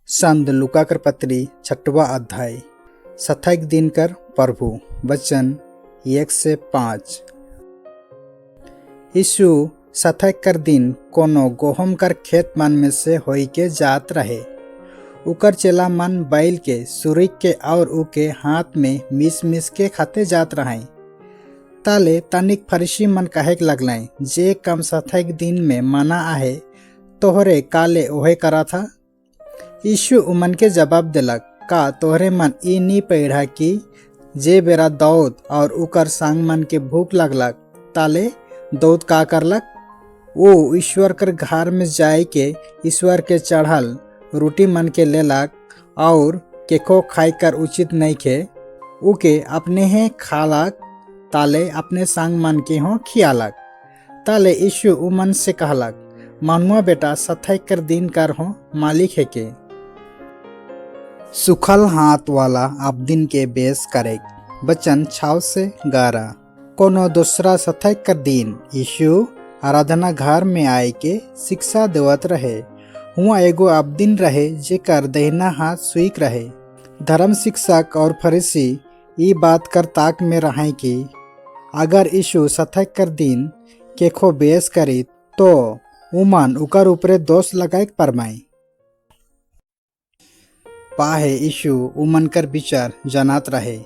संत लूका कर पत्री छठवा अध्याय। सथाइक दिन कर प्रभु, वचन 1 से 5। यीशु सथाइक कर दिन कोनो गहुम कर खेत मन में से होई के जात रहे। उकर चेला मन बैल के सुरुक के और उके हाथ में मिस मिस के खाते जात रहे। ताले तनिक फरीसी मन कहेक लगलें, "जे काम सथाइक दिन में मना आहे, तोहरे काले ओहे करा था?" यीशु उमन के जवाब देलक, "का तोहरे मन ई नी पढ़ा कि जे बेरा दाऊद और उकर संग मन के भूख लगलक, ताले दाऊद का करलक? वो ईश्वर कर घर में जाए के ईश्वर के चढ़ल रोटी मन के लेलक और केको खाए कर उचित नहीं खे, उके अपने ही खालक, ताले अपने संग मन के हो खियालक।" ताले यीशु उमन से कहलक, "मनुआ बेटा सथाई कर दिन कर हो मालिक है के।" सुखल हाथ वाला अबदिन के बेस करे, वचन 6 से 11। कोनो दूसरा सथाई कर दिन यीशु आराधना घर में आए के शिक्षा देवत रहे। हुआ एगो अबदिन रहे जेकर दहिना हाथ सुइक रहे। धर्म शिक्षक और फरीसी ई बात कर ताक में रहे कि अगर यीशु सथाई कर दिन केखो बेस करी, तो उमन उकर ऊपरे दोष लगाए परमाई। पाहे यीशु उमन कर विचार जानत रहे,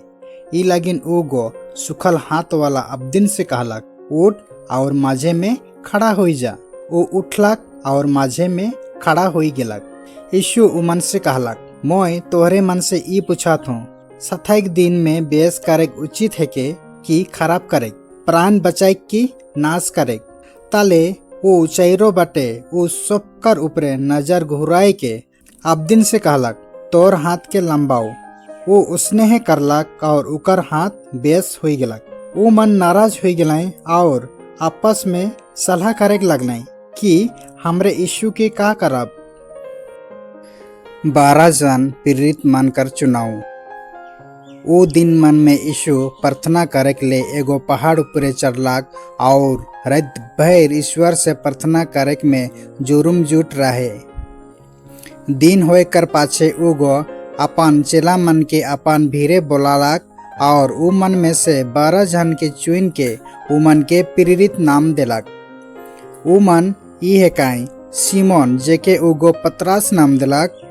ई लगिन ऊ गो सुखल हाथ वाला अबदिन से कहलक, "उठ और माझे में खड़ा हो जा।" वो उठलक और माझे में खड़ा हो गेलक। यीशु उमन से कहलक, "मोय तोहरे मन से ई पूछत हूँ, सथाइक दिन में बेस करे उचित है के कि खराब करे? प्राण बचाए कि नाश करे?" ताले वो चैरो बटे वो सबकर ऊपरे नजर घुराए के अबदिन से कहलक, "तोर हाथ के लंबाओ।" वो उसने ही करलक और उकर हाथ बेस हो गेलक। वो मन नाराज हो गेलें और आपस में सलाह करे लगलें कि हमरे यीशु के का करब। 12 जन प्रेरित मन कर चुनाव। वो दिन मन में यीशु प्रार्थना करे के ले एगो पहाड़ ऊपरे चढ़लक और रात भर ईश्वर से प्रार्थना करे में जुरुम जुट रहे। दिन होए कर पाछे उगो अपन चेला मन के अपन भीरे बोलालक और उ मन में से 12 जन के चुन के उमन के प्रेरित नाम देलक। उ मन ई हेकाई: सिमोन, जेके उगो पतरास नाम देलक,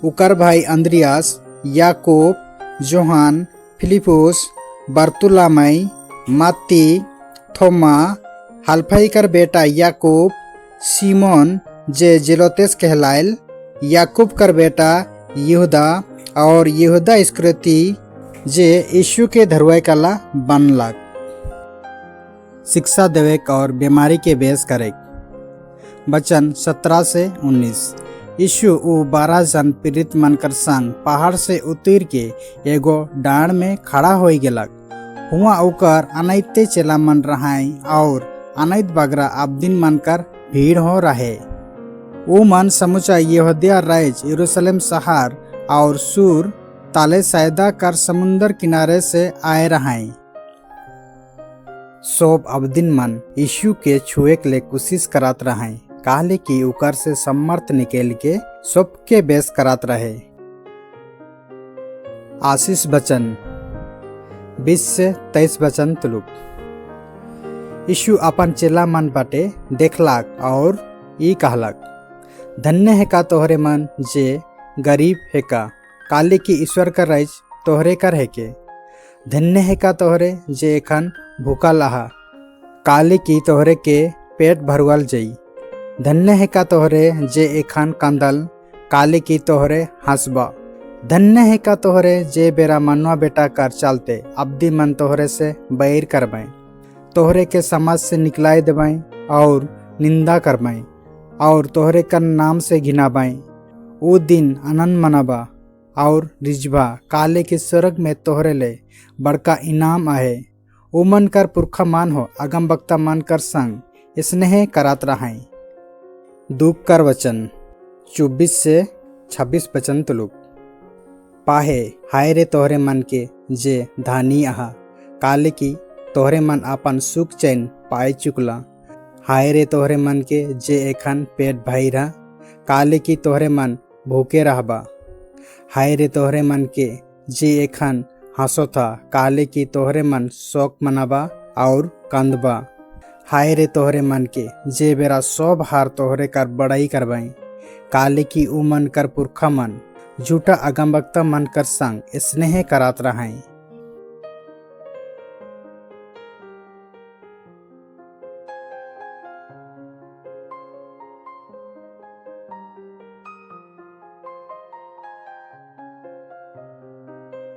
उकर भाई अंद्रियास, याकूब, जोहान, फिलिपुस, बर्तुलामई, मत्ती, थोमा, हल्फई कर बेटा याकूब, सिमोन जे जेलोतेस कहलायल, याकूब कर बेटा यहूदा और यहूदा इस्करियोती, जे यीशु के धरुआए कला बनलक। शिक्षा देवे और बीमारी के बेस करे, वचन 17 से 19। यीशु उ 12 जन प्रेरित मन कर संग पहाड़ से उतर के एगो डांड में खड़ा हो गेलक। हुआ ओकर अनैते चेला मन रहाई और अनैत बगरा अबदिन मन कर भीड़ हो रहे। उ मन समुचा यहूदिया राज, यरूशलेम शहर और सूर ताले सैदा कर समुन्दर किनारे से आए रहाई। सब अबदिन मन यीशु के छुए के ले कोशिश करत रहे, काले कि उकर से समर्थ निकल के सबके बेस करत रहे। आशीष वचन, 20 से 23 वचन तुलुक। यीशु अपन चेला मन बाटे देखलक और ई कहलक, "धन्य है का तोहरे मन जे गरीब है का, काले की ईश्वर का राज तोहरे कर है के। धन्य है का तोहरे जे एखन भूखल आहा, काले की तोहरे के पेट भरवल जई। धन्य है का तोहरे जे एखन कंदल, काले की तोहरे हंसबा। धन्य है का तोहरे जे बेरा मनुआ बेटा कर चलते अब्दी मन तोहरे से बैर करबे, तोहरे के समाज से निकलाए देबे और निंदा करबे और तोहरे कर नाम से घिनाबे। वो दिन आनंद मनाबा और रिझबा, काले के स्वर्ग में तोहरे ले बड़का इनाम आहे। उमन कर पुरखा मान हो अगम वक्ता मन कर संग स्नेह करात रहाई।" दुख कर वचन, 24 से 26 वचन तुलुक। पाहे हाय रे तोहरे मन के जे धानी आहा, काले की तोहरे मन अपन सुख चैन पाए चुकला। हाय रे तोहरे मन के जे एखन पेट भैरा, काले की तोहरे मन भूखे रहबा। हाय रे तोहरे मन के जे एखन हंसोथा, काले कि तोहरे मन शोक मनाबा और कांदबा। हाय रे तोहरे मन के जे बेरा सब हार तोहरे कर बड़ाई करबई, काले कि उमन कर पुरखा मन झूठा अगमवक्ता मन कर संग स्नेह करात रहें।